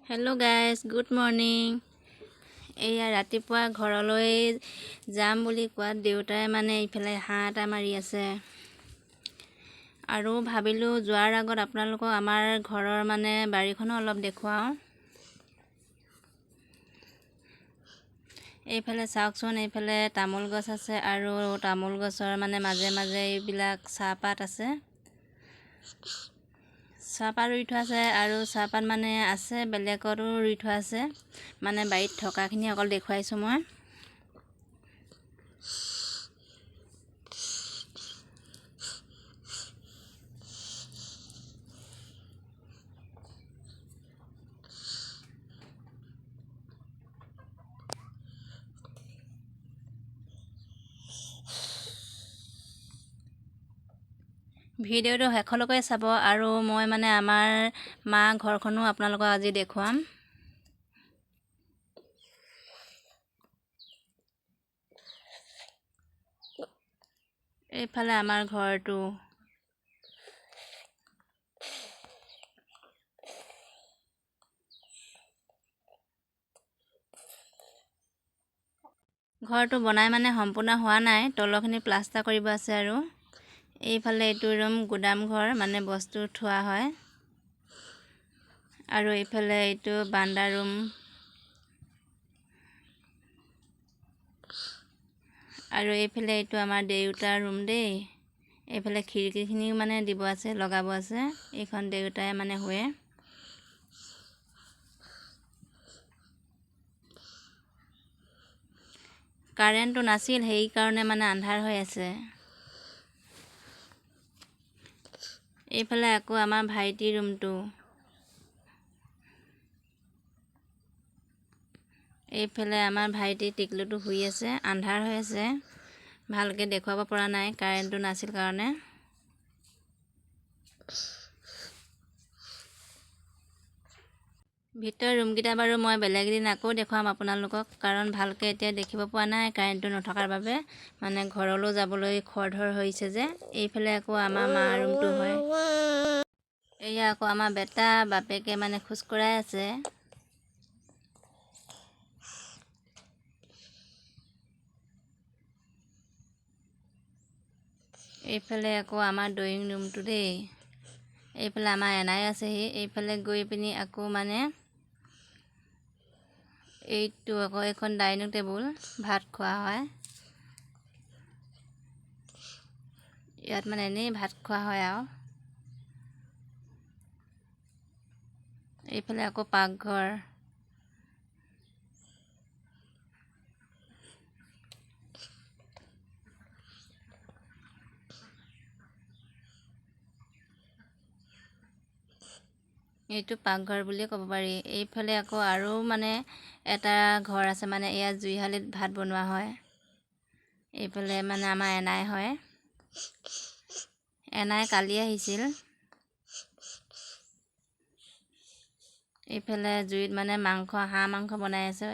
Hello' guys, good morning. এয়া ৰাতিপুৱা ঘৰলৈ যাম বুলি কোৱাত দেউতাই মানে ইফালে হাঁহ এটা মাৰি আছে। আৰু ভাবিলোঁ যোৱাৰ আগত আপোনালোকক আমাৰ ঘৰৰ মানে বাৰীখনো অলপ দেখুৱাওঁ। এইফালে চাওকচোন, এইফালে তামোল গছ আছে আৰু তামোল গছৰ মানে মাজে মাজে এইবিলাক চাহপাত আছে, চাহপাত ৰুই থোৱা আছে। আৰু চাহপাত মানে আছে, বেলেগতো ৰুই থোৱা আছে, মানে বাৰীত থকাখিনি অকল দেখুৱাইছোঁ মই। ভিডিঅ'টো শেষলৈকে চাব আৰু মই মানে আমাৰ মা ঘৰখনো আপোনালোকক আজি দেখুৱাম। এইফালে আমাৰ ঘৰটো। ঘৰটো বনাই মানে সম্পূৰ্ণ হোৱা নাই, তলৰখিনি প্লাষ্টাৰ কৰিব আছে। আৰু এইফালে এইটো ৰুম গুদাম ঘৰ, মানে বস্তু থোৱা হয়। আৰু এইফালে এইটো বান্দা ৰুম। আৰু এইফালে এইটো আমাৰ দেউতাৰ ৰুম দেই। এইফালে খিৰিকীখিনিও মানে দিব আছে, লগাব আছে। এইখন দেউতাই মানে শুৱে। কাৰেণ্টটো নাছিল, সেইকাৰণে মানে আন্ধাৰ হৈ আছে। এইফালে আকৌ আমাৰ ভাইটিৰ ৰুমটো। এইফালে আমাৰ ভাইটি টিকলুটো শুই আছে, আন্ধাৰ হৈ আছে, ভালকৈ দেখুৱাব পৰা নাই কাৰেণ্টটো নাছিল কাৰণে। ভিতৰৰ ৰুমকেইটা বাৰু মই বেলেগ এদিন আকৌ দেখুৱাম আপোনালোকক, কাৰণ ভালকৈ এতিয়া দেখিব পৰা নাই কাৰেণ্টটো নথকাৰ বাবে। মানে ঘৰলৈ যাবলৈ খৰধৰ হৈছে যে। এইফালে আকৌ আমাৰ মা ৰুমটো হয়। এয়া আকৌ আমাৰ বেটা বাপেকে মানে খোজ কঢ়াই আছে। এইফালে আকৌ আমাৰ ড্ৰয়িং ৰুমটো দেই। এইফালে আমাৰ এনাই আছেহি। এইফালে গৈ পিনি আকৌ মানে এইটো আকৌ এইখন ডাইনিং টেবুল, ভাত খোৱা হয় ইয়াত, মানে এনেই ভাত খোৱা হয় আৰু। এইফালে আকৌ পাকঘৰ। এইটো পাকঘৰ বুলিয়ে ক'ব পাৰি। এইফালে আকৌ আৰু মানে এটা ঘৰ আছে, মানে ইয়াত জুইশালিত ভাত বনোৱা হয়। এইফালে মানে আমাৰ এনাই হয়। এনাই কালি আহিছিল। এইফালে জুইত মানে মাংস, হাঁহ মাংস বনাই আছে।